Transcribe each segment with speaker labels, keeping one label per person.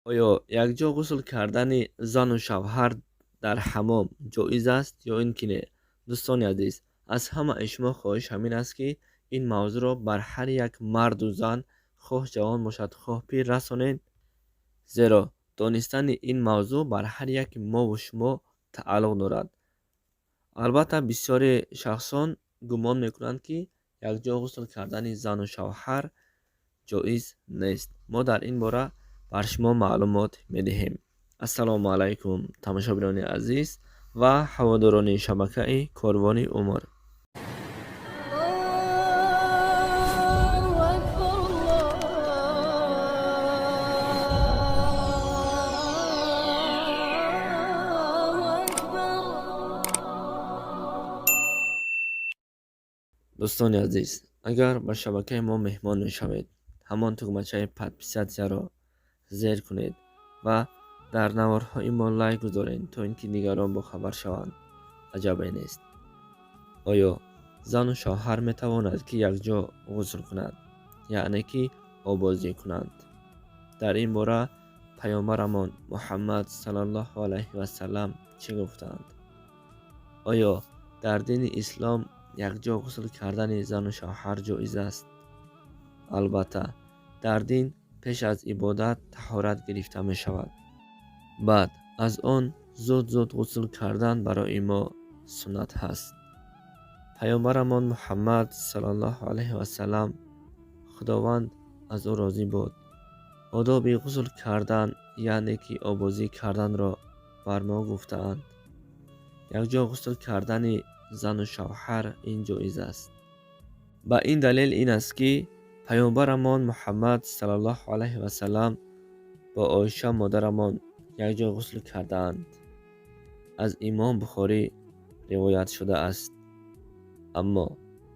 Speaker 1: Оё якҷо ғусл кардани зану шавҳар дар ҳаммом ҷоиз аст ё ин ки не? Дӯстони азиз, аз ҳамаи шумо хоҳиш ҳамин аст, ки ин мавзӯъро бар ҳар як марду зан, хоҳ ҷавон бошад, хоҳ пир, расонед, зеро донистани ин мавзӯъ бар ҳар яки мову шумо тааллуқ дорад. Албатта, бисёри шахсон гумон мекунанд, ки якҷо ғусл кардани зану шавҳар ҷоиз нест. Мо дар ин бора бар шумо маълумот медиҳем. Ассалому алайкум, тамошобинони азиз ва ҳаводорони шабакаи Корвони умр.
Speaker 2: الله أكبر الله أكبر.
Speaker 1: Дӯстони азиз, агар ба шабакаи мо меҳмон мешавед, ҳамон тугмачаи подписаться-ро зер кунед ва дар наворҳои мо лайк гузоред, то ин ки дигарон бохабар шаванд. Аҷабе нест. Оё зану шавҳар метавонад, ки якҷо ғусл кунад, яъне ки обозӣ кунанд? Дар ин бора паёмбарамон Муҳаммад саллаллоҳу алайҳи васаллам чӣ гуфтаанд? Оё дар дини ислом якҷо ғусл кардани зану шавҳар ҷоиз аст? Албатта, дар дин пеш аз ибодат таҳорат гирифта мешавад. Баъд аз он зуд-зуд ғусл кардан барои мо суннат ҳаст. Паёмбарамон Муҳаммад саллаллоҳу алайҳи васаллам, Худованд аз ӯ розӣ буд, одоби ғусл кардан, яъне ки обозӣ карданро бар мо гуфтаанд. Якҷо ғусл кардани зану шавҳар ин ҷоиз аст. Ба ин далел ин аст, ки паёмбарамон Муҳаммад саллаллоҳу алайҳи васаллам бо Оиша модарамон якҷо ғусл кардаанд. Аз Имом Бухорӣ ривоят шудааст. Аммо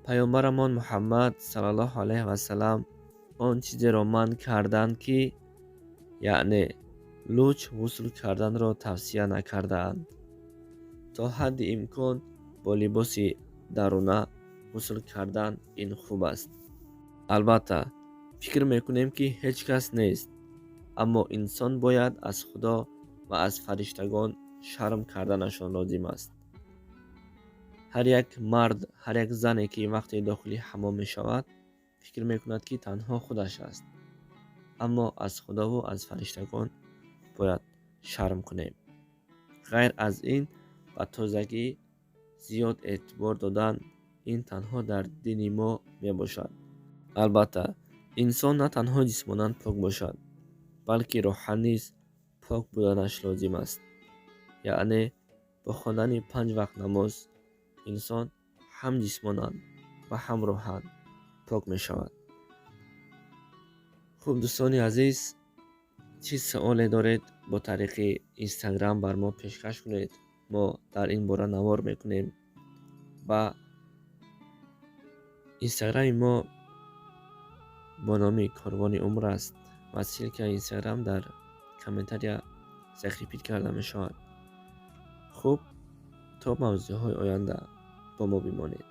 Speaker 1: паёмбарамон Муҳаммад саллаллоҳу алайҳи васаллам он чизеро манъ карданд, ки яъне луч ғусл карданро тавсия накардаанд. То ҳадди имкон бо либоси даруна ғусл кардан ин хуб аст. Албатта, фикр мекунем, ки ҳеҷ кас нест, аммо инсон бояд аз Худо ва аз фариштагон шарм карданашон лозим аст. Ҳар як мард, ҳар як зане, ки вақте дохили ҳаммом мешавад, фикр мекунад, ки танҳо худаш аст, аммо аз Худову аз фариштагон бояд шарм кунем. Ғайр аз ин, ба тозагӣ зиёд эътибор додан ин танҳо дар дини мо мебошад. Албатта, инсон на танҳо ҷисмонан пок бошад, балки рӯҳан низ пок буданаш лозим аст. Яъне бо хондани панҷ вақт намоз инсон ҳам ҷисмонан ва ҳам рӯҳан пок мешавад. Хуб, дӯстони азиз, чӣ саволе доред, бо тариқи Инстаграм бар мо пешкаш кунед. Мо дар ин бора навор мекунем ва Инстаграми мо бо номи Корвони умр аст ва ссылка-и Инстаграм дар комментария закрепить карда мешавад. Хуб, то мавзӯъҳои оянда бо мо бимонед.